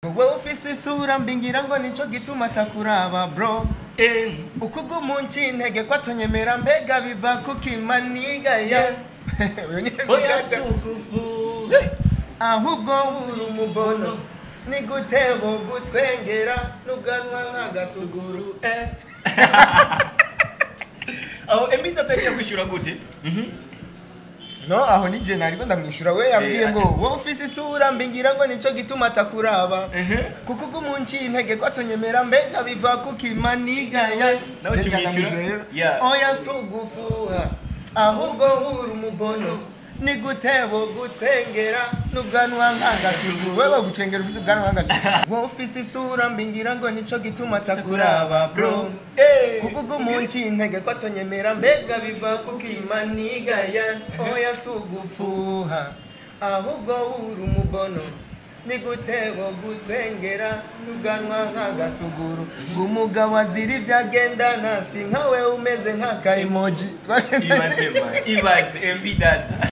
Wowe ufise isura mbi, ngira ngo nico gituma atakuraba, bro. Ukuga umunci intege ko atonyemera, mbega biva kukimaniga ya uyu ni Oya. Mbigaga. Sugufu. Ahubwo uri umubono, ni gute gutwengera n'ubwanwa nk'agasuguru? Aho MB Data yaciye kwishyura gute? No, aho ni je nariko ndamwishyura. We yambwiye ngo wowe ufise isura mbi, ngira ngo nico gituma atakuraba, kuko umunci intege ko atonyemera, mbega biva kukimaniga ya. Nawe Je ukimwishyura? ndamwishyura rero. Oya, sugufuha, ahubwo uri umubono, ni gute gutwengera n'ubwanwa nk'agasuguru? Wewe gutwengera ufise ubwanwa nk'agasuguru. Wowe ufise isura mbi, ngira ngo nico gituma atakuraba, bro, kuko umunci intege ko atonyemera, mbega biva kukimaniga ya. Oya, sugufuha, ahubwo uri umubono, ni gute gutwengera n'ubwanwa nk'agasuguru? Ngo umugabo azira ibyo agendana, si nkawe umeze nk'aka emoji. Ibaze man, ibaze MB Data.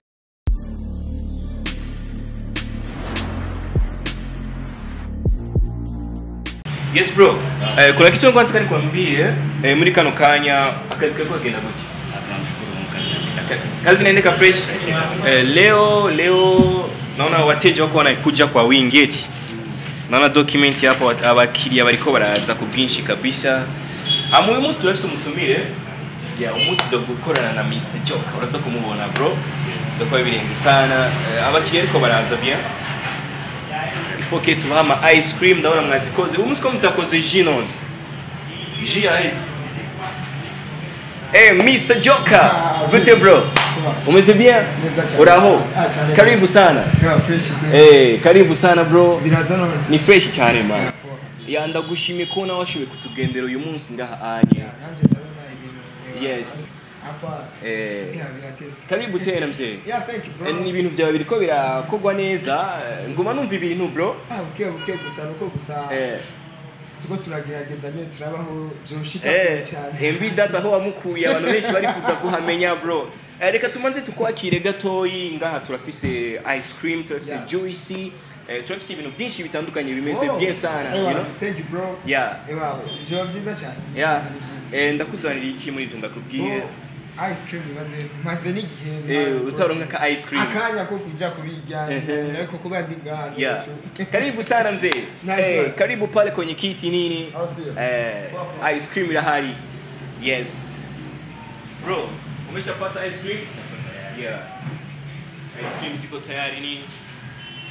Yes bro. Kuna kitu nilikuwa nataka nikwambie, muri kano kanya akazi kako kagenda gute? Tunamshukuru Mungu, kazi inaenda. Kazi inaendeka fresh. Leo naona wateja wako wanakuja kwa wingi eti. Naona document hapa, abakiriya bariko baraza ku bwinshi kabisa. Hama uyu munsi turafise umutumire. Ya umunsi tuza gukorana na Mr Joker, uraza kumubona bro. Tuza kuba birenze sana. Abakiriya ariko baraza bien. Il faut que tubaha ama ice cream, ndabona mwazikoze. Uyu munsi ko mutakoze jus none? Jus ya ice. Eh, Mr Joker, gute bro? Umeze bien? Neza cyane. Uraho? Ah, cyane Karibu rwose. sana. Yeah, fresh. Karibu sana bro. Biraza none. Ni fresh cyane man. Ya, ndagushimiye kubona washoboye kutugendera uyu munsi ngaha anye. Nanjye ndabona ibintu. Yes. Hapa. Yeah, birateza. Karibu tena mzee. Yeah, thank you bro. Ni ibintu byawe biriko birakorwa neza. Nguma numva ibintu bro. Ah, buke buke gusa, nuko gusa tuko turagerageza nyine, turabaho byoshika kure cyane. MB Data aho wamukuye abantu benshi barifuza kuhamenya bro. Reka tumanze tukwakire gatoyi ngaha. Turafise ice cream, turafise juicy, turafise ibintu byinshi bitandukanye bimeze Oh. bien sana, Ewa, you know? Thank you bro. Yeah. Ewa, byo byiza cyane. Yeah. Ni byiza. Ndakuzanira iki muri ivyo ndakubwiye? Oh, ice cream maze maze n'igihe Utaronka ka ice cream. Akanya ko kuja kubirya, ariko kuba ndi ngaha. Karibu sana mzee. Nice one. Karibu pale kwenye kiti nini. Au sio? Ice cream irahari. Yes. Bro, umeshapata ice cream? Yeah. Ice cream ziko tayari nini?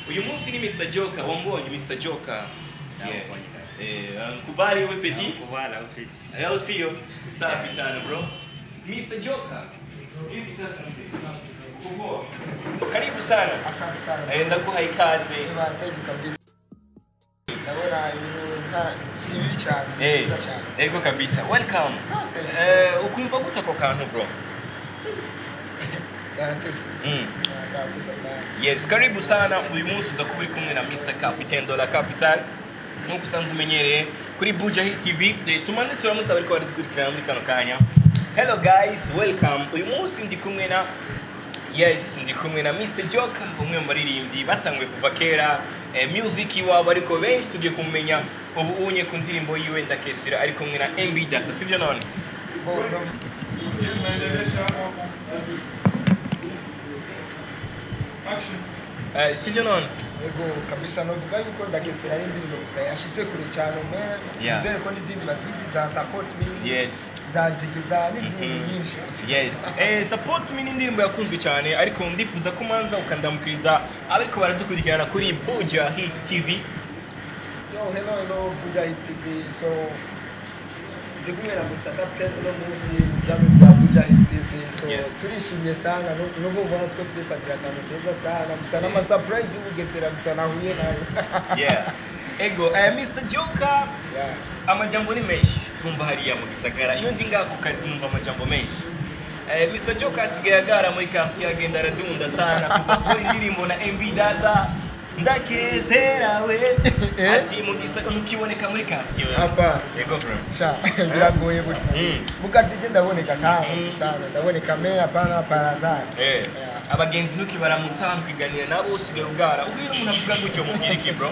Uyu munsi ni Mr Joker, wambonye Mr Joker. Yeah. Kubali wewe petit? Kubala ufiti. Au sio? Safi sana bro. Mr Joker. Hivi sasa mzee. Uko poa? Karibu sana. Asante sana. Ndaguha ikaze. Ewa, thank you kabisa. Ndabona ibintu nta si bibi cyane, ni byiza cyane. Ego kabisa. Welcome. Ah, thank you. Ukumva gute ako kantu bro? Karatesa. Karatesa sana. Yes, karibu sana. Uyu munsi uza kuba uri kumwe na Mr Captain Dollar Capital nk'uko usanzwe umenyereye kuri Buja Hit TV. Tumanze turamusaba ariko baradukurikirana muri kano kanya. Hello guys, welcome. Uyu munsi ndi kumwe na, yes, ndi kumwe na Mr Joker, umwe mu baririmbyi batanguye kuva kera music iwabo, ariko benshi tugiye kumumenya ubu unye ku ndirimbo yiwe Ndakesera ari kumwe na MB Data, sivyo none? Bon, donc, Sivyo none? Ego kabisa, novuga yuko Ndakesera ari indirimbo gusa yashitse kure cyane me nizere ko n'izindi bazizi za Support Me, za Jigeza n'izindi nyinshi gusa. Yes. Support Me ni indirimbo yakunzwe cyane, ariko ndifuza ko manza ukandamukiriza abariko baradukurikirana kuri Buja Hit TV. Yo, hello hello Buja Hit TV. So ndi kumwe na Mr Captain uno munsi mu bwami bwa Buja Hit TV. So turishimye sana, nubwo ubona two turifatira akantu keza sana gusa n'ama surprise y'Ubugesera gusa nahuye nayo. Yeah. Ego, Mr Joker, amajambo ni menshi twumva hariya mu gisagara. Iyo ndi ngaha ku kazi numva amajambo menshi. Mr Joker asigaye agara muri quartier, agenda aradunda sana kuva asohora indirimbo na MB Data Ndakezera we. Ati mu gisagara ntukiboneka muri quartier we. Hapa. Ego bro. Sha, biragoye burya. Mukatije ndaboneka sana sana, ndaboneka me hapana para sana. Abagenzi ntukibaramutsa, ntukiganira nabo, usigaye ugara. Ubwira umuntu avuga gutyo, mubwira iki bro?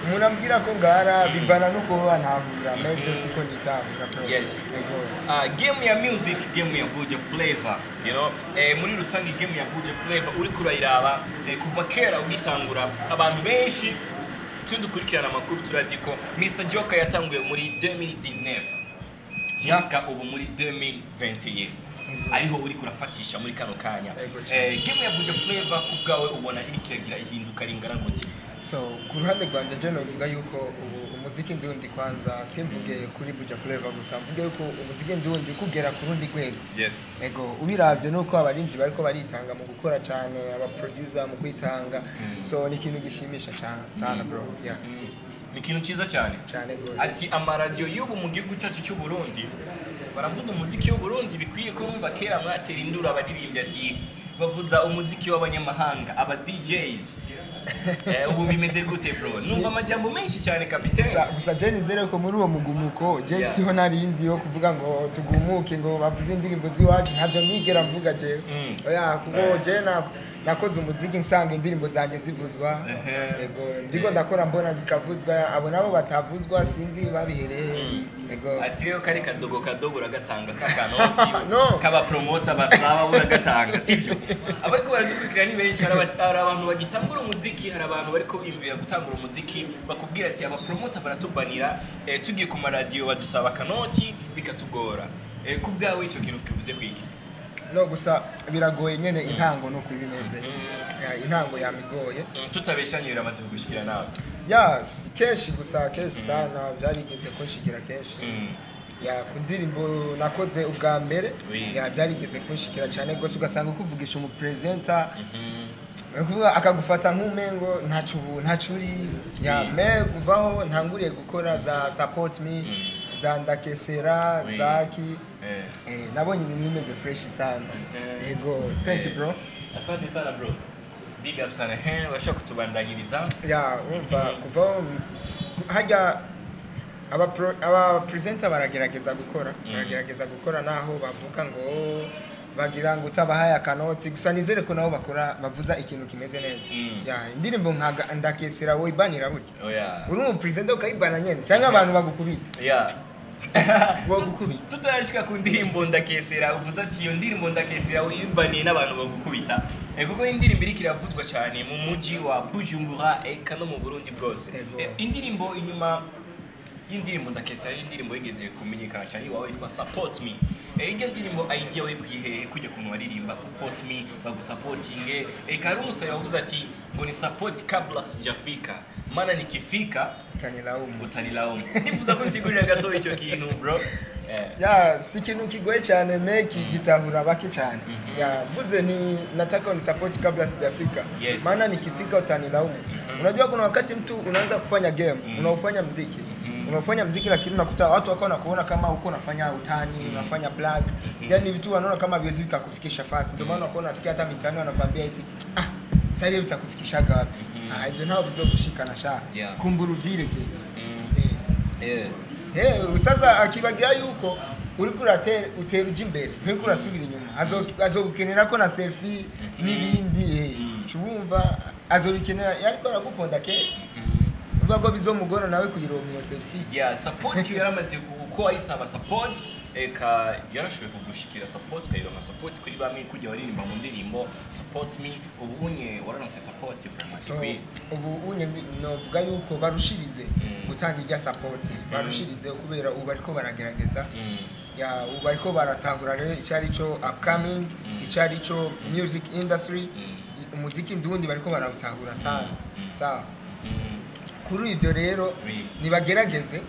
Umuntu ambwira ko ngara bivana nuko bantahura, meje siko nitahura, bro. Yes. Ego. Game ya music, game ya Buja Flavor, muri rusange game ya Buja Flavor uriko urayiraba, kuva kera ugitangura, abantu benshi twe dukurikirana amakuru turazi ko Mr Joker yatanguye muri 2019 jusqu'à ubu muri 2021 ariho uriko urafatisha muri kano kanya. Ego cyane. Game ya Buja Flavor ku bwawe ubona iriko iragira ihinduka ringana gute? So ku ruhande rwanje, je novuga yuko ubu umuziki ndundi, kwanza simvuge kuri Buja Flavor gusa, mvuge yuko umuziki ndundi kugera ku rundi rwego. Ego, ubiravye nuko abarimvyi bariko baritanga mu gukora cyane, aba producer mu kwitanga. So ni ikintu gishimisha cyane sana, bro, yeah. Ni ikintu cyiza cyane. Cyane gose. Ati amaradiyo y'ubu mu gihugu cyacu cy'u Burundi baravuza umuziki w'u Burundi bikwiye ko mwumva kera mwatera induru abaririmbyi ati bavuza umuziki w'abanyamahanga, aba DJs. Ubu bimeze gute, bro? Numva amajambo menshi cyane, kapitene. Gusa je nizere ko muri uwo mugumuko je siho narindi yo kuvuga ngo tugumuke ngo bavuze indirimbo z'iwacu, ntabyo nigera mvuga jewe. Oya, kuko je nakoze umuziki nsanga indirimbo zanjye zivuzwa. Ego, ndiko ndakora mbona zikavuzwa, abo nabo batavuzwa sinzi babihereye. Ego. Ati rero kari kadogo kadogo uragatanga kakanoti No. kaba promoter basaba uragatanga, sibyo? Abariko baradukurikira ni benshi, hari abantu bagitangura umuziki, hari abantu bariko biyumvira gutangura umuziki, bakubwira ati aba promoter baratubanira, tugiye ku maradiyo badusaba akanoti bikatugora. Ku bwawe ico kintu kivuze kwiki? No, gusa biragoye nyene, intango nuko ibimeze. Ya, intango yamigoye. Tutabeshanye biramaze kugushikira nawe? Ya, kenshi gusa, kenshi sana byarigeze kunshikira kenshi. Ya, ku ndirimbo nakoze ubwa mbere. Ya, byarigeze kunshikira cyane rwose, ugasanga ukuvugisha umupresenter, ni ukuvuga akagufata nk'umengo ntaco ubu ntaco uri ya. Me kuvaho ntanguriye gukora za support me, za ndakesera, zaki, nabonye ibintu bimeze fresh sana. Yego, thank you, bro. Asante sana, bro, big up sana. Urashobora kutubandanyiriza? Ya, urumva kuvaho hajya aba presenter baragerageza gukora, baragerageza gukora naho bavuga ngo bagira ngo utabahaye akanoti, gusa nizere ko nabo bakora bavuza ikintu kimeze neza. Ya, indirimbo nka ndakesera woyibanira burya? Oya. Uri umu presenter ukayibana nyene cyangwa abantu bagukubita? Bagukubita. Tutarashika ku ndirimbo ndakesera, uvuze ati iyo ndirimbo ndakesera uyibaniye n'abantu bagukubita. Kuko ni indirimbo iriko iravuzwa cyane mu muji wa Bujumbura eka no mu Burundi bwose. Ego. Indirimbo inyuma y'indirimbo ndakesera ari indirimbo yigeze kumenyekana cyane iwawe yitwa Support Me. Iyo ndirimbo idea wayikuye hehe, kujya kuntu waririmba support me, bagusapotinge? Eka hari umusore wavuze ati ngo ni support kabla sijafika, maana nikifika utanilaumu. Utanilaumu. Nifuza ko nsigurira gato icyo kintu, bro. Ya, si ikintu kigoye cyane, meki gitahura bake cyane. Ya, vuze ni nataka unisupport kabla sijafika, maana nikifika utanilaumu. Unajua kuna wakati mtu unaanza kufanya game, unaufanya mziki, unaufanya mziki, lakini unakuta watu wako wanakuona kama uko unafanya utani, unafanya black, yani vitu wanaona kama viwezi vikakufikisha fasi. Ndio maana unakuwa unasikia hata mitaani wanakuambia eti ah, sasa hivi vitakufikishaga wapi? Ah, ivyo ntaho bizogushikana sha. Kumbura uvyireke. Sasa akibagira yuko uriko uratera utera uja imbere, nturiko urasubira inyuma, azogukenera ko na selfie n'ibindi. Cubumva azobikenera yariko araguponda kera, uvuga ko bizomugora nawe kuyironka iyo selfie. Yeah, support yaramaze uko ayisaba support, eka yarashoboye kugushikira support, ukayironka support kuri bamwe kujya waririmba mu ndirimbo support me. Ubu unye wararonse support vraiment So, ikwiye? Ubu unye novuga yuko barushirize gutanga irya support, barushirize kubera ubu bariko baragerageza. Ya, ubu bariko baratahura rero icyo ari cyo upcoming, icyo ari cyo music industry, umuziki ndundi bariko barawutahura sana. Sawa, kuri ivyo rero nibagerageze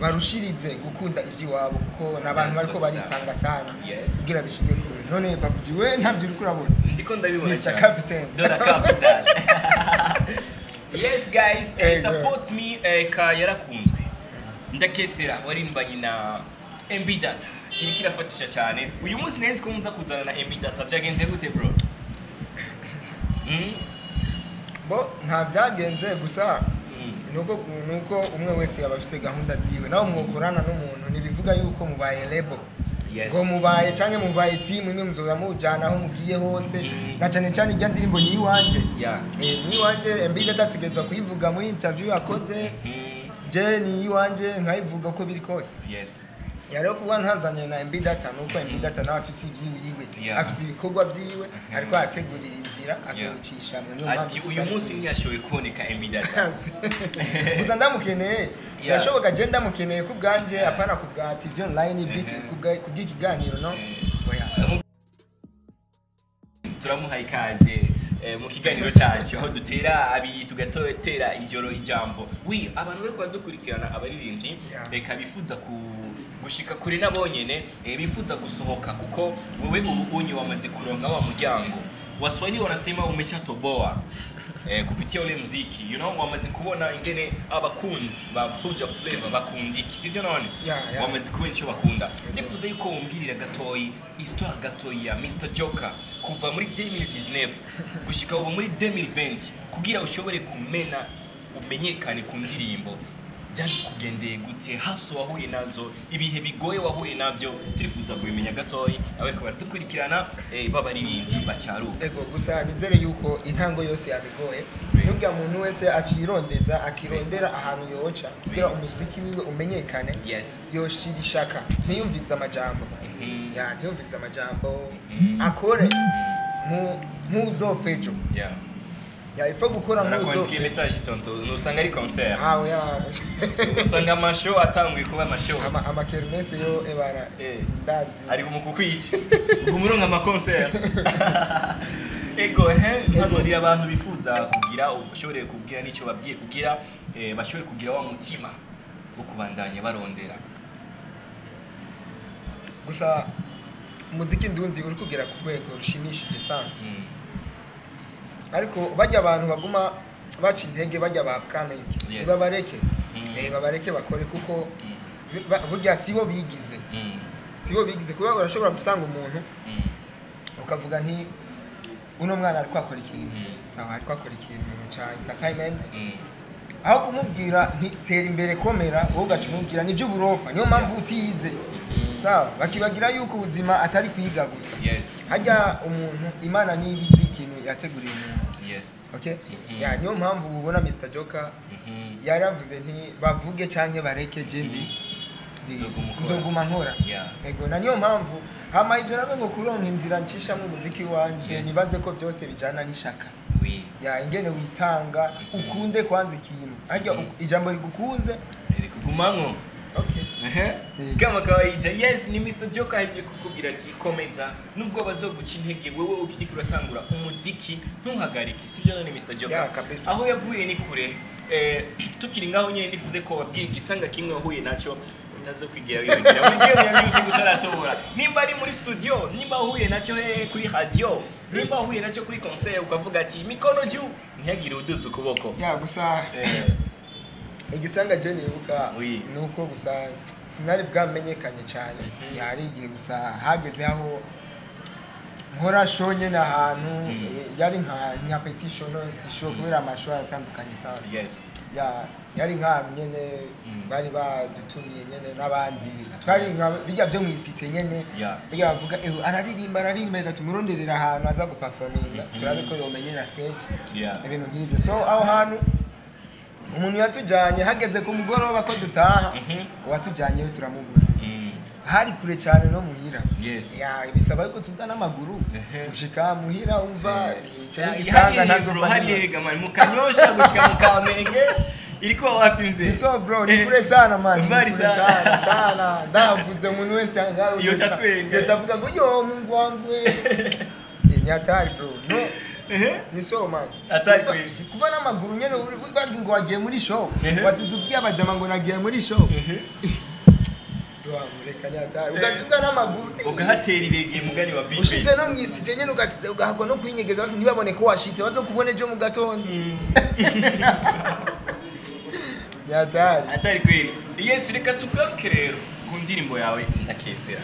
barushirize gukunda iby'iwabo, kuko n'abantu That's bariko what's up. baritanga sana kugira bishike kure. None babuji we ntabyo uriko urabona? Ndiko ndabibona Mr. cyane. Captain. Dora Capital. Yes guys, Ego. support me ka yarakunzwe, ndakesera warimbanye na MB Data iriko irafatisha cyane. Uyu munsi nenzi ko muza kuzana na MB Data, byagenze gute, bro? Bo nta byagenze gusa nuko umwe wese yaba afise gahunda ziwe. Nawe mwokorana n'umuntu ntibivuga yuko mubaye label. Yes. Ngo mubaye canke mubaye team imwe, muzoza mujana aho mugiye hose, na cane cane irya ndirimbo ni iwanje. Ni iwanje, MB Data ategerezwa kuyivuga muri interview yakoze. Je ni iwanje, nkayivuga uko biri kose. Rero kuba ntazanye na MB Data nuko MB Data nawe afise ivyiwiwe, afise ibikorwa vyiwe, ariko arategurira inzira azobicishamwe, niyo mpamvu Ati uyu tutari munsi kumwe. ntiyashoboye kuboneka MB Data. Gusa ndamukeneye. Birashoboka, je ndamukeneye ku bwanje, apana ku bwa TV online, ku bw'ikiganiro, no. Oya. Turamuha ikaze mu kiganiro cyacu, aho dutera abiri tugatera ijoro ijambo. Wi abantu bariko baradukurikirana, abaririmbyi, reka bifuza ku gushika kure nabo nyene, bifuza gusohoka, kuko wewe ubu unye wamaze kuronka wa muryango. Waswahili wanasema umeshatoboa kupitia ule mziki, wamaze kubona ingene abakunzi ba Buja Flavor bakunda iki, sivyo none? Yeah. Wamaze kubona icyo bakunda. Nifuza yuko wumbwirira gatoyi histoire gatoyi ya Mr Joker kuva muri 2019 gushika ubu muri 2020, kugira ushobore kumena umenyekane ku ndirimbo. Byari gute? Haso wahuye nazo, ibihe bigoye wahuye navyo, turifuza kubimenya gatoyi, abariko baradukurikirana, b'abaririmbyi bacaruka. Ego, gusa nizere yuko intango yose yabigoye. Nubwo muntu wese acirondeza, akirondera ahantu yoca kugira umuziki wiwe umenyekane, yoshira ishaka, ntiyumvirize amajambo. Ya, ntiyumvirize amajambo, akore nk'uzopfa ejo. Ya, ifo gukora Narakwandikiye nk'uzopfa. message, tonto, nusanga ari concert, Ah, oya. usanga amashow atanguye kuba amashow. Amakermese yo ebara. Ndazi. Ari mu kukwica ubwo muronka amaconcert. Ego, he mpanurira abantu bifuza kugira ushobore kugira n'icyo babwiye, kugira bashobore kugira wa mutima wo kubandanya barondera. Gusa umuziki ndundi uri kugera ku rwego rushimishije sana, ariko bajya abantu baguma baca intege, bajya ba upcoming, babareke. Babareke bakore, kuko burya sibo bigize, sibo bigize, kuba urashobora gusanga umuntu ukavuga nti uno mwana ariko akora ikintu, sawa, ariko akora ikintu ca entertainment, aho kumubwira nti tera imbere, komera, wowe ugaca umubwira nivyo uburofa, niyo mpamvu utize. Sawa, bakibagira yuko ubuzima atari kwiga gusa. Hajya umuntu Imana niba izi ikintu yateguriye umuntu. Okay. Ya, niyo mpamvu ubona Mr Joker yaravuze nti bavuge canke bareke, je ndi Nzoguma ukora. nzoguma nkora. Ego, na niyo mpamvu hama ivyo nabwo ngo kuronka inzira ncishamwe umuziki wanje, nibaze ko byose bijana n'ishaka. Ya, ingene witanga, ukunde kwanza ikintu harya, ijambo rigukunze. Iri kugumamwo. Okay. Ehe. Kama kawaida, yes, ni Mr Joker aje kukubwira ati komeza, nubwo bazoguca intege, wewe ukiriko uratangura umuziki ntuhagarike, sibyo none Mr Joker? Ya, kabisa. Aho yavuye ni kure. Tukiri ngaho nyene, nifuze ko wabwira igisanga kimwe wahuye naco utazo kwigira wibagira muri game ya music utaratobora, nimba ari muri studio, nimba wahuye nacyo hehe kuri radio, nimba wahuye nacyo kuri concert, ukavuga ati mikono juu, ntihagire uduza ukuboko. Ya, gusa igisanga je nibuka nuko gusa sinari bwamenyekanye cyane. Yari igihe gusa hageze aho nkora show nyene ahantu, yari nka petit show, no si show, kubera amashow aratandukanye sana. Ya, yari nk'ahantu nyene bari badutumiye nyene n'abandi, twari nka bijya byo mw'isite nyene, bijya bavuga araririmba, araririmba, reka tumuronderera ahantu aza guperforminga, turabe ko yomenyera stage, ibintu nk'ibyo. So aho hantu umuntu yatujanye, hageze ku mugoroba ko dutaha, uwatujyanyeyo turamubura. Hari kure cyane no muhira. Ya, bisaba yuko tuza n'amaguru gushika muhira, umva. Icyo ni igisanga ntazopfa. Hari hega man, mu Kanyosha gushika mu Kamenge iriko wapi mzee? So bro, ni kure sana man, ni Mbali kure sana. sana sana. Ndavuze umuntu wese angaho Yoca atwenga. yoca avuga ngo yo Mungu wangu we. Ni hatari bro, no. Ni so man. Hatari kweli. Kuva n'amaguru nyene bazi ngo wagiye muri show, wazize ubwiye abajama ngo nagiye muri show. Reka, ni hatari, ugatuza n'amaguru, Ugahatera irege mugani wa Big ushitse Face. no mw'isite nyene, ugatuza ugahagwa no kwinyegeza, basi ntibabone ko washitse, bazokubona ejo mu gatondo. Ni hatari. Hatari kweli. Yes, reka tugaruke rero ku ndirimbo yawe Ndakesera.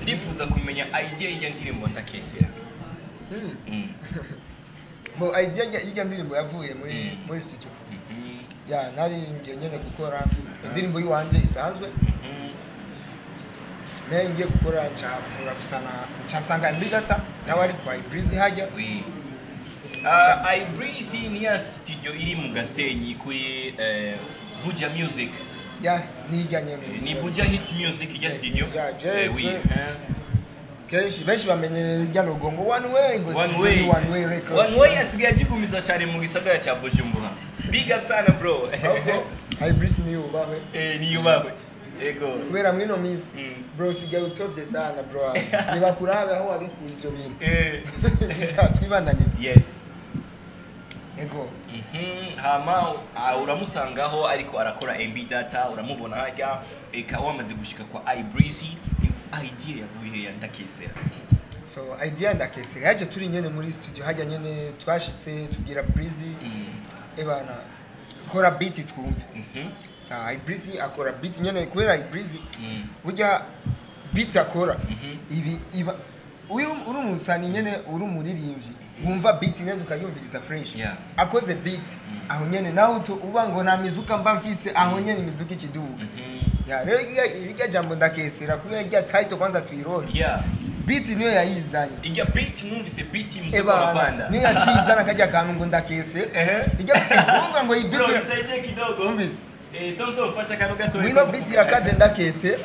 Ndifuza kumenya idea y'irya ndirimbo Ndakesera. Bo, idea y'irya ndirimbo yavuye muri muri studio. Ya, nari ngiye nyene gukora indirimbo yiwanje isanzwe. Me ngiye gukora nca gusana nca nsanga MB Data nawe ari kwa Ibreezy hajya. Oui. Ibreezy ni ya studio iri mu Gasenyi kuri Buja Music. Ya nijya nyene. Ni Buja Hit Music ijya studio. Yeah, je Oui. Kenshi benshi bamenyereye irya logo ngo One Way, ngo One studio Way. ni One Way Records. One Way asigaye agigumiza cyane mu gisagara cya Bujumbura. Big up sana bro. Ahubwo Ibreezy niyo ubahwe. Niyubahwe. Ego. Kubera mwino minsi bro sigaye utovye sana bro, nibakurabe aho wabikuye ivyo bintu. Gusa twibananize. Yes. Ego. Hama uramusangaho ariko arakora MB Data, uramubona hajya eka wamaze gushika kwa Ibreezy, idea yavuye ya Ndakesera? So idea Ndakesera yaje turi nyene muri studio hajya nyene, twashitse tubwira Breezy, ebana kora beat twumve. Sa Ibreezy akora beat nyene, kubera Ibreezy burya beat akora ibi iba uyu uri umusani nyene, uri umuririmbyi wumva beat neza ukayumviriza fresh. Akoze beat aho nyene nawe uba ngo nta mizuka mba mfise, aho nyene imizuka ikiduga. Ya rero irya jambo Ndakesera, kubera irya title kwanza tuyironke, beat niyo yayizanye. Ijya beat, mwumvise beat mzuka Ebana unapanda. niyo yacizana kajya kantu ngo Ndakese. Irya wumva ngo iyi Bro, beat nisaidie kidogo. Wumvise? Tonto fasha kano gato. Ngwino beat irakaze Ndakese.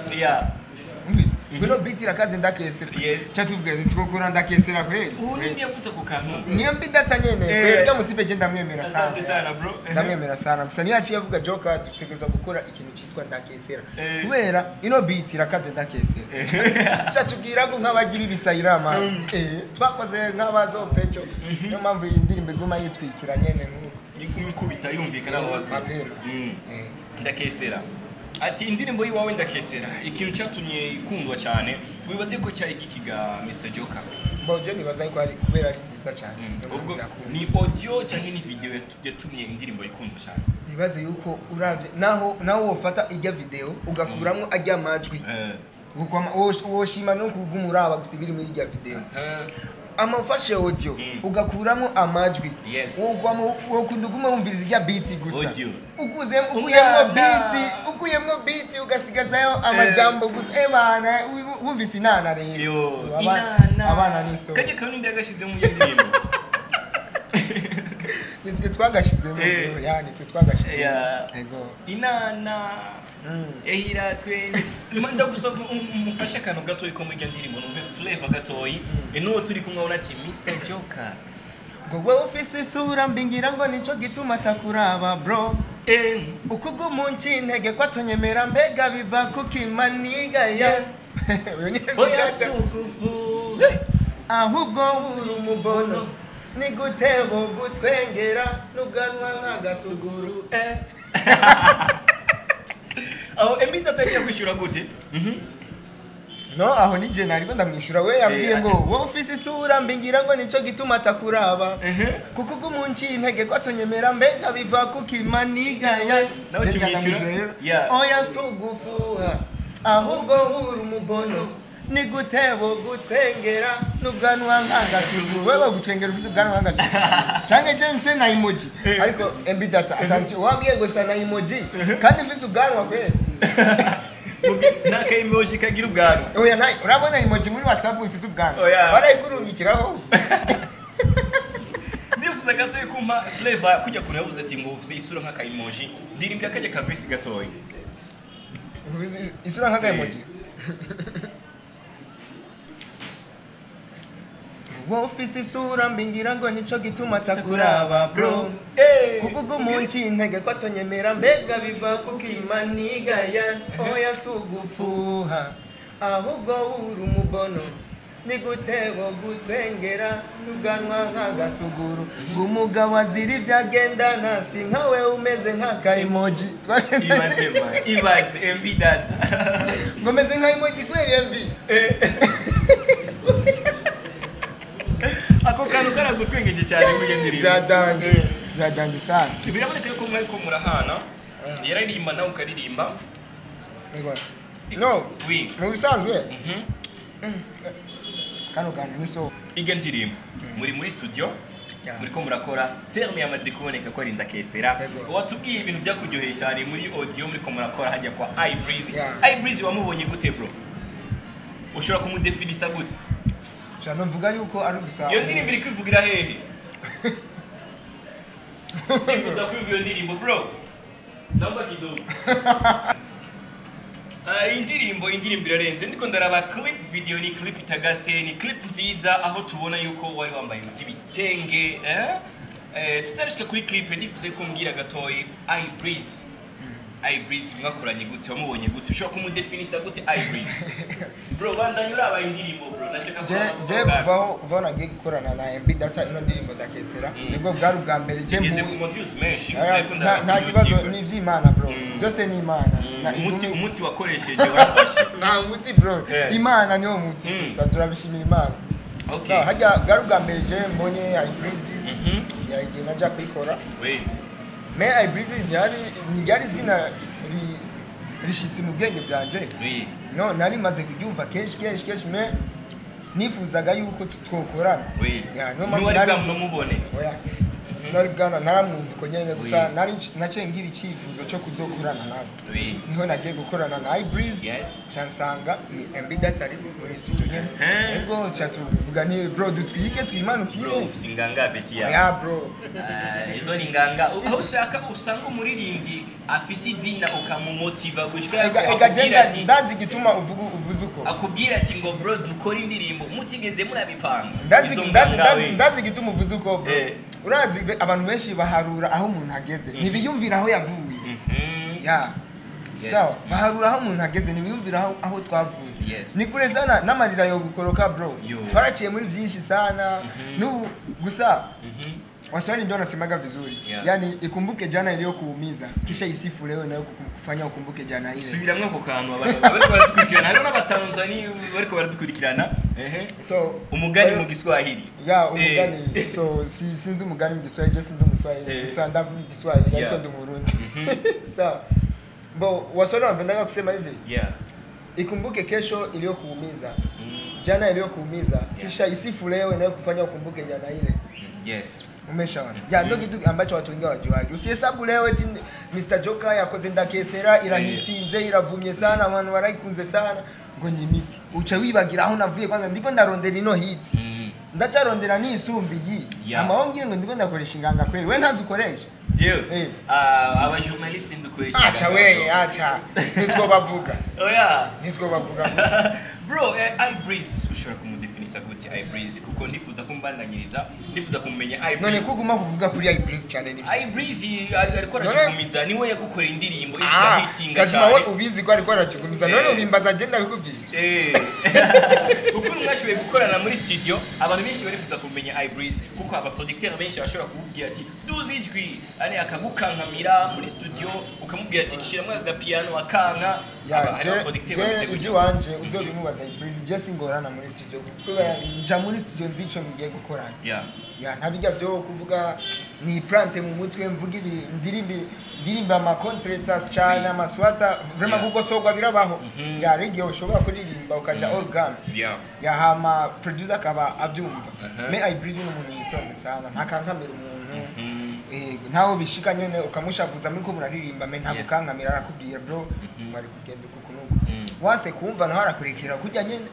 Wumvise? Ngwino beat irakaze Ndakese. Yes. Cha tuvuge twokora Ndakesera kweli. Ubu ndiye yavutse ku kantu. Niyo MB Data nyene. Kweli rya mutipe je ndamwemera sana. Asante sana bro. Ndamwemera sana, gusa niyo yaciye avuga Joker dutegerezwa gukora ikintu cyitwa Ndakesera, kubera ino beat irakaze Ndakesera. Cha tubwira ngo nk'abagira ibisayirama twakoze nk'abazopfeco, niyo mpamvu iyi ndirimbo iguma yitwikira nyene nk'uko. Ikubita yumvikana hose. Mapema. Ndakesera. Ati indirimbo yiwawe Ndakesera, ikintu cyatumye ikundwa cyane wibaze ko cyari gikiga, Mr Joker? Mbo je nibaza yuko ari kubera ari nziza cyane. Niyo mpamvu Ubwo yakunzwe. ni audio cyangwa ni video yatumye indirimbo ikundwa cyane? Nibaze yuko uravye naho wofata ijya video ugakuramwo ajya majwi, woshima no kuguma uraba gusa ibiri muri irya video. Ama ufashe audio ugakuramo amajwi, wokunda uguma wumviriza irya beat gusa. Audio. Ukuyemwo Umwana. beat, ukuyemwo beat ugasigazayo amajambo gusa, ebana wumvise inana rero. Yo, inana. Abana ni so. Kajya kantu ndi yagashize mu ndirimbo. Nitwe twagashizemo. Bro, ya nitwe twagashizemo. Ego. Inana. Ehira twende. Ndagusaba umufashe akantu gatoyi ko muri iryo ndirimbo numve flavor gatoyi. N'uwo turi kumwe abona ati Mr Joker. Ngo wewe ufise isura mbi ngira ngo nico gituma atakuraba bro, ukuguma unca intege ko atonyemera, mbega biva kukimaniga ya. Uyu ni Oya Data. sukufu. Ahubwo uri umubono, ni gute bogutwengera n'ubwanwa nk'agasuguru? Aho MB Data yaciye kwishyura gute? No, aho ni je nariko ndamwishyura, we yambwiye ngo wowe ufise isura mbi ngira ngo nico gituma atakuraba, kuko uguma unca intege ko atonyemera, mbega biva kukimaniga ya. Nawe Je nca ukimwishyura? ndamwishyura rero. Oya sugufuha, ahubwo uri umubono, ni gute bogutwengera n'ubwanwa nk'agasuguru? Wewe bagutwengera ufise ubwanwa nk'agasuguru canke je nse na emoji? Ariko MB Data, attention, wambwiye ngo sa na emoji kandi mfise ubwanwa kweli. N'aka emoji kagira ubwanwa. Oya, nta urabona emoji muri WhatsApp ifise ubwanwa? Oya. Barayikurungikiraho. Ndifuza gatoyi kumpa flavor kujya kure, yavuze ati ngo ufise isura nk'aka emoji, ndirimbira kajya ka verse gatoyi. Ufise isura nk'aka emoji. Wowe ufise isura mbi ngira ngo nico gituma atakuraba bro, kuko uguma unca intege ko atonyemera, mbega biva kukimaniga ya. Oya sugufuha, ahubwo uri umubono, ni gute bogutwengera n'ubwanwa nk'agasuguru? Ngo umugabo azira ibyo agendana, si nkawe umeze nk'aka emoji. Ibaze man, ibaze MB Data. Ngo meze nka emoji kubera MB. Ako kantu karagutwengeje cyane muri iyo ndirimbo. Byadanje, byadanje sana. Biraboneka yuko mwariko murahana, yararirimba nawe ukaririmba. Ego. No, Oui. mu bisanzwe kano kantu ni so. Iyo ndirimbo muri studio, muriko murakora, terme yamaze kuboneka ko ari Ndakesera. Yego. Watubwiye ibintu byakuryoheye cyane muri audio muriko murakora hajya kwa Ibreezy. Ibreezy wamubonye gute bro? Ushobora kumudefinisa gute? Shano mvuga yuko ari gusa. Iyo ndirimbo iri kwivugira hehe? Ndifuza kumva iyo ndirimbo bro. Ndamba kidogo. Indirimbo irarenze. Ndiko ndaraba clip video, ni clip itagase, ni clip nziza aho tubona yuko wari wambaye ibitenge, tutarishika kuri clip. Ndifuza ko mbwira gatoyi Ibreeze. Ibreeze mwakoranye gute, wamubonye gute, ushobora kumudefinisa gute Ibreeze? Bro, bandanye uraba indirimbo bro, nashaka je kuvaho nagiye gukorana na MB Data ino ndirimbo ndakesera, nibwo bwari ubwa mbere je mbu ku views menshi. Nta kibazo, ni ivy'Imana bro, byose ni Imana. Umuti wakoresheje warafashe? Nta muti bro, Imana niwo muti gusa, turabishimira Imana. Okay, hajya bwari ubwa mbere je mbonye Ibreeze, yagiye naja kuyikora. Me Ibreeze ntiyari zina rishitse mu bwenge bwanje. No, nari maze kubyumva kenshi kenshi kenshi, me nifuzaga yuko twokorana. Ya, no mpamvu nari bwamubone. Oya, sinari bwana naramwumva uko nyene gusa, nari naciye ngira icyifuzo cyo kuzokorana nawe. Niho nagiye gukorana na Ibreeze, cansanga ni MB Data ari muri studio nyene. Ego catuvuga ni bro dutwike twimanukire. Bro, singanga beti ya. Ya bro. Izo ni nganga. Aho ushaka usanga umuririmbyi afise izina ukamumotiva gushika. Ega je ndazi gituma uvuga uvuze uko. Akubwira ati ngo bro dukora indirimbo mutigeze murabipanga. Ndazi gituma uvuze uko bro. Urazi abantu benshi baharura aho umuntu ageze, ntibiyumvira aho yavuye. Ya. Sawa, baharura aho umuntu ageze, ntibiyumvira aho twavuye. Ni kure sana n'amarira yo gukoroka bro. Twaraciye muri byinshi sana. N'ubu gusa Waswahili ndio wanasemaga vizuri. Yani ikumbuke jana iliyokuumiza, kisha isifu leo nayo kukufanya ukumbuke jana ile. Subiramwe ako kantu abantu bariko baratukurikirana, hariho n'abatanzania bariko baratukurikirana. So umugani mu Giswahili. Ya, umugani. So sinzi umugani mu Giswahili, je sinzi umuswahili. Gusa ndavuga Igiswahili ariko ndi Murundi. Sawa. Bo Waswahili wanapendaga kusema hivi. Ikumbuke kesho iliyokuumiza, jana iliyokuumiza, kisha isifu leo inayokufanya ukumbuke jana ile. Yes. Umeshaona. Ya ndio kitu ambacho watu wengi hawajuagi. Usihesabu leo eti Mr Joker yakoze ndakesera irahitinze iravumye sana abantu barayikunze sana ngo ni imiti. Uca wibagira aho navuye kwanza ndiko ndarondera ino hit. Ndacarondera nisumbiyi. Ama wongire ngo ndiko ndakoresha inganga kweli. We ntazi ukoresha. Jewe. Aba journalist ndukoresha. Acha we, acha. Nitwo bavuga. Oya. Nitwo bavuga gusa. Bro, Ibreeze ushobora kumudefinisa gute Ibreeze? Kuko ndifuza kumbandanyiriza, ndifuza kumenya Ibreeze. None kuguma kuvuga kuri Ibreeze cyane ni. Ibreeze ariko aracugumiza, niwe yagukorera indirimbo irahitinga cyane. Kazima we ubizi ko ariko aracugumiza, none ubimbaza je ndabikubwiye. Uko mwashoboye gukorana muri studio, abantu benshi barifuza kumenya Ibreeze kuko aba producteur benshi bashobora kukubwira ati duzi ijwi, ani akagukankamira muri studio ukamubwira ati kishiramwe agapiano akanka. Ya, je iby'iwanje uzobimubaza Ibreeze, je singorana muri studio kubera nja muri studio nzi ico ngiye gukorana. Ya ntabijya byo kuvuga ni plante mu mutwe mvuga ibi ndirimba ama contractors cyane amaswata vraiment kuko sogwa birabaho. Ya reggae ushobora kuririmba ukaja organ. Ya hama producer akaba abyumva. Me Ibreeze ni umuntu yitonze sana, ntakankamira umuntu. Ntaho bishika nyene ukamushavuza muri ko muraririmba me ntagukankamira, arakubwira bro bari kugenda uko nuko. Wase kumva naho arakurekera kujya nyene.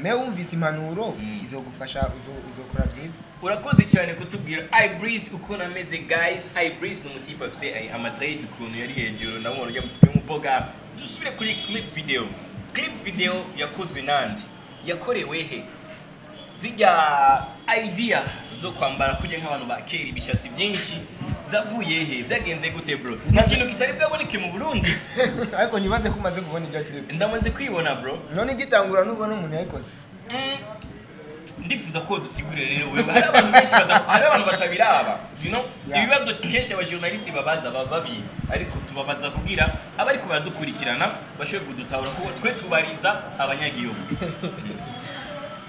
Me wumvise impanuro izogufasha uzokora byiza. Urakoze cyane kutubwira Ibreeze uko nameze guys. Ibreeze ni umutipe afise amatrade ukuntu yari hejuru, ndamubona ujya mutipe w'umuboga. Dusubire kuri clip video. Clip video yakozwe nande? Yakorewe he? Zijya idea zo kwambara kujya nk'abantu ba kera ibishatsi byinshi zavuye he? Byagenze gute bro? Ni ikintu kitari bwaboneke mu Burundi. Ariko nibaze ko umaze kubona irya clip. Ndamaze kwibona bro. None igitangura nubona umuntu yayikoze. Ndifuza ko dusigurire rero wewe. Hari abantu benshi hari abantu batabiraba. You know, ibibazo kenshi aba journalist babaza babizi, ariko tubabaza kugira abariko baradukurikirana bashobore kudutahura kuko twe tubariza abanyagihugu.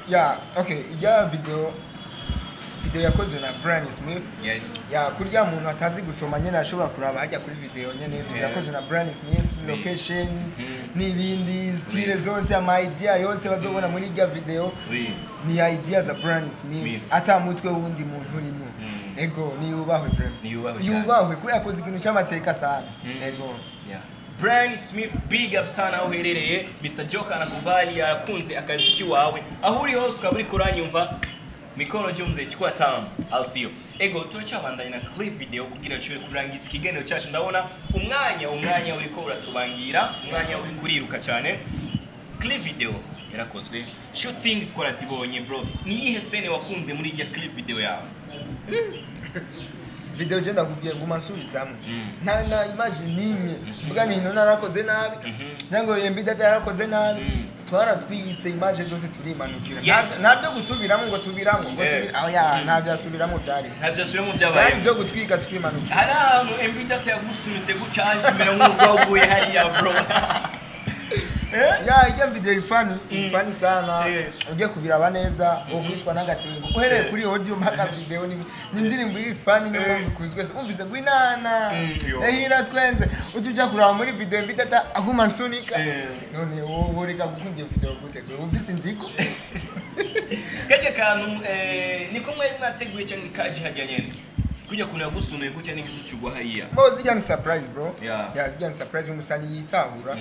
Ya, okay, ya video yakozwe na Brian Smith. Yes. Ya kurya muntu atazi gusoma nyene ashobora kuraba hajya kuri video nyene. Video yakozwe na Brian Smith, location n'ibindi style zose, ama idea yose bazobona muri irya video ni idea za Brian Smith. Ata mutwe wundi muntu urimo. Ego ni yubahwe vraiment. Yubahwe kuri yakoze ikintu cy'amateka sana. Ego. Yeah. Brian Smith, big up sana aho uherereye. Mr Joker anakubali, yakunze akazi kiwawe. Aho uri hose ukaba uriko uranyumva, mikono juu mzee, chukua tamu, au sio? Ego, turacyabandanya na clip video kugira dushobore kurangiza ikiganiro cyacu. Ndabona umwanya uriko uratubangira, umwanya uri kuriruka cyane. Clip video yarakozwe, shooting twarazibonye bro. Ni iyihe scene wakunze muri irya clip video yawe? Video je ndakubwiye, nguma nsubizamwo, nta na image nimwe mvuga ni ino narakoze nabi cyangwa MB Data yarakoze nabi. Twaratwiyitse image zose, turimanukira. Ntabyo gusubiramo ngo subiramo ngo subira, oya. Ntabyo asubiramo byari. Ntabyo asubiramo Byari byabaye. Byo gutwika tukimanukira. Hari ahantu MB Data yagusunitse gutya, imera nk'urwaguye hariya bro. Eh? Ya, ijya video iri funny, iri funny sana. Ugiye kubiraba neza ukwicwa n'agatwengo uhereye kuri audio mpaka video. Ni indirimbo iri funny, niyo mpamvu ikuzwe. Umvise ngo inana Yo. ehira twenze, uca uja kuraba muri video MB Data aguma nsunika. None wowe reka gukunda iyo video gute gwe umvise inziko? Kajya kantu niko mwari mwateguye cyangwa kaje hajya nyene kujya kuntu yagusunuye gutya n'igisu kigwa hariya? Mo zijya ni surprise bro. Ya, zijya ni surprise. Umusani yitahura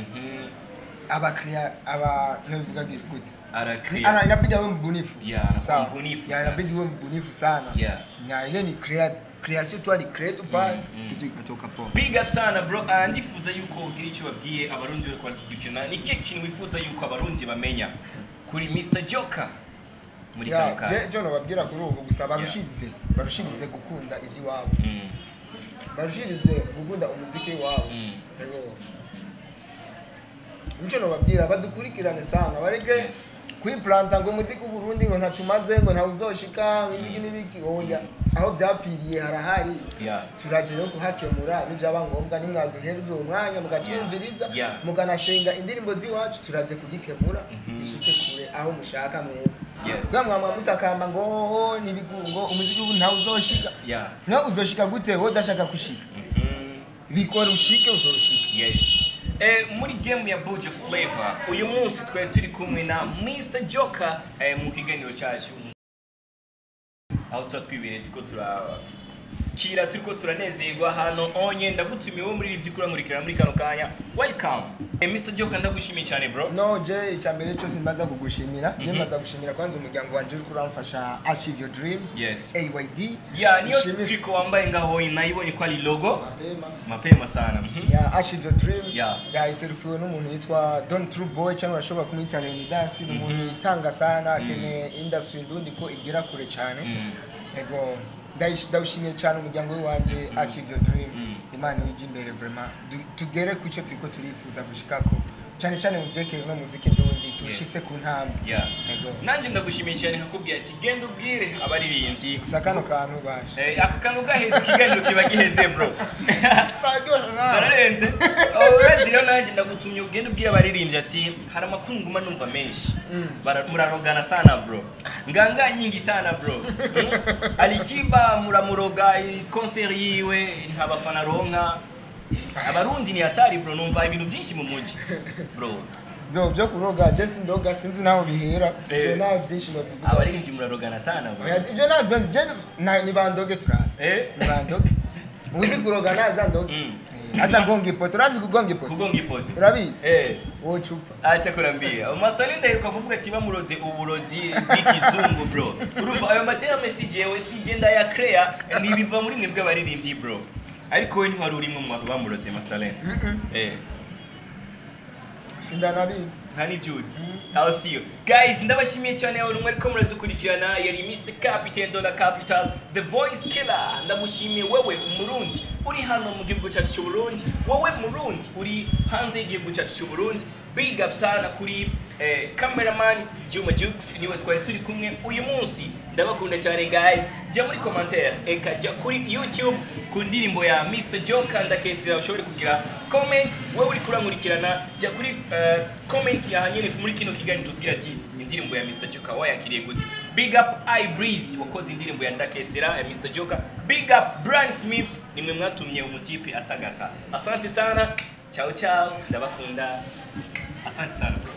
aba crea aba nabivuga gute? Arakrea. Ana inabidi awe mbunifu. Yeah, anakuwa Sawa. mbunifu Ya, sana. inabidi uwe mbunifu sana. Ya, ile ni creation tu, ali create tu pale, kitu ikatoka poa. Big up sana bro. Ndifuza yuko ugira icyo babwiye Abarundi bari kudukurikirana. Ni ikihe kintu wifuza yuko Abarundi bamenya kuri Mr Joker muri kano Ya, kanya? je nobabwira kuri ubu gusa, barushirize gukunda ivy'iwabo, barushirize gukunda umuziki wabo. Yego, nico nobabwira, badukurikirane sana, bareke kwiplanta ngo umuziki w'Uburundi ngo ntaco umaze, ngo ntawuzoshika, ibiki n'ibiki. Oya, aho byapfiriye harahari. Turaje rero kuhakemura nibyaba ngombwa, nimwaduhereza uwo mwanya mugatwumviriza, mukanashinga indirimbo z'iwacu, turaje kugikemura ishike kure aho mushaka mwebwe. Bwa mwamwa mutakamba ngo hoho nibigungo, umuziki ubu ntawe uzoshika. Nawe uzoshika gute wowe udashaka gushika? Bikora ushike, uzoshika. Yes. Muri game ya Buja Flavor uyu munsi twari turi kumwe na Mr Joker mu kiganiro cyacu aho tuba twibereye, turiko turakira, turiko turanezerwa hano onye. Ndagutumiye wo muri ivyo kurankurikira muri kano kanya, welcome. Mr Joker, ndagushimiye cyane bro. No, je icya mbere cyose mbaza kugushimira, je mbaza gushimira kwanza umuryango wanje uri kuramfasha achieve your dreams. AYD. Ya, niyo Nshimire- triko wambaye ngaho nayibonye ko ari logo. Mapema. Mapema sana. Ya, achieve your dream. Ya, iserukiwe n'umuntu yitwa Don True Boy, cyangwa urashobora kumwita Leonidas. Ni umuntu yitanga sana, akeneye industry ndundi ko igera kure cyane. Ego, ndawushimiye cyane umuryango w'iwanje achieve your dream. Imana ije imbere vraiment, tugere ku cyo turiko turifuza gushikako, cyane cyane mu byerekeye no muziki ndundi, tushitse ku ntambwe. Ego. Nanjye ndagushimiye cyane, nkakubwira ati genda ubwire abaririmbyi. Gusa kano kantu bashe. Aka kantu gahetse, ikiganiro kiba gihetse bro. Bararenze. Urazi rero nanjye ndagutumye ugende ubwire abaririmbyi ati hari amakuru nguma numva menshi. Murarogana sana bro, nganga nyingi sana bro. Alikiba muramuroga, concert yiwe nta bafana ronka. Abarundi ni hatari bro, numva ibintu byinshi mu mujyi bro. Bro, byo kuroga je sindoga, sinzi naho bihera. Ibyo nta byinshi nobivuga. Abaririmbyi murarogana sana bro. Oya, ibyo ntabyo nzi je, nibandoge turabe. Nibandoge, uzi kuroga naza ndoge. Aca gonga ipoto, urazi kugonga ipoto? Kugonga ipoto. Urabizi? Wowe cupa. Acha kurambia. Master ndaheruka kuvuga ati bamuroze uburozi bw'ikizungu bro. Urumva ayo materme si jewe, si je ndayakrea, nibiva muri mwebwe abaririmbyi bro. Ariko we ntiwari urimwe mu bantu bamuroze, Master Lens? Mm-mm. Sindanabizi. Nta n'ibyutsi. I'll see you guys. Ndabashimiye cyane abantu mwariko muradukurikirana. Yari Mr Capital Dollar Capital, the voice killer. Ndagushimiye wewe Umurundi uri hano mu gihugu cyacu cy'u Burundi, wowe Murundi uri hanze y'igihugu cyacu cy'u Burundi. Big up sana kuri cameraman Juma Jux, niwe twari turi kumwe uyu munsi. Ndabakunda cyane guys. Jya muri commentaire, eka jya kuri YouTube ku ndirimbo ya Mr Joker Ndakesera, ushobore kugira comment. Wewe uri kurankurikirana, jya kuri comment ya nyene muri kino kiganiro, tubwira ati indirimbo ya Mr Joker wayakiriye gute. Big up iBreeze wakoze indirimbo ya Ndakesera ya Mr Joker. Big up Brian Smith, nimwe mwatumye umutipe atagata. Asante sana, ciao ciao, ndabakunda. Asante sana bro.